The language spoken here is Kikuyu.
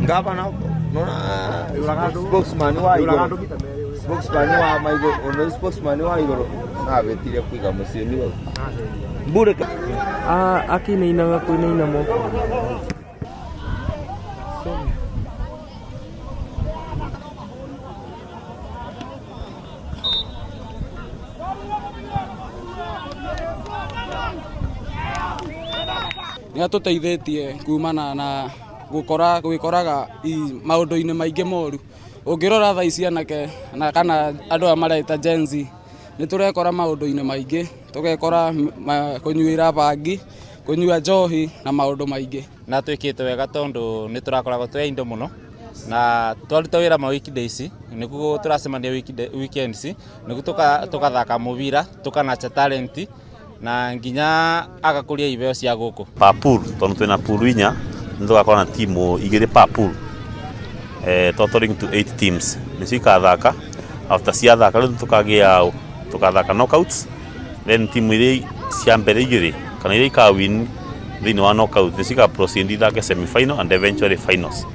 Gavana nona spokesman wa iguru, spokesman wa maiguru, ono spokesman wa iguru nabetire kwiga muciĩ wa mbure. Akĩinainaga kũinaina moko. Nĩ atũteithĩtie kumana na gũkora gwĩkoraga maũndũ-inĩ maingĩ moru. Ũngĩrora thaa ici anake na kana andũ aya mareta Gen Z, nĩ tũrekora maũndũ-inĩ maingĩ, tũgekora kũnyuĩra bangi, kũnyua njohi na maũndũ maingĩ. Na twĩkĩte wega tondũ nĩ tũrakoragwo twĩ indo mũno na twaruta wĩra ma weekdays, nĩguo tũracemania weekends, nĩguo tũkathaka mũbira, tũkanacha talent na nginya agakũria ibeo cia gũkũ. Pa pool, tondũ twĩna pool inya, nĩ tũgakorwo na timu igĩrĩ pa pool, totaling to 8 teams nĩcio ikathaka. After ciathaka, rĩu tũkagĩa tũkathaka knockouts, then timu iria cia mbere igĩrĩ kana iria ikawin thĩinĩ wa knockout nĩcio ika proceed ithake semi final and eventually finals.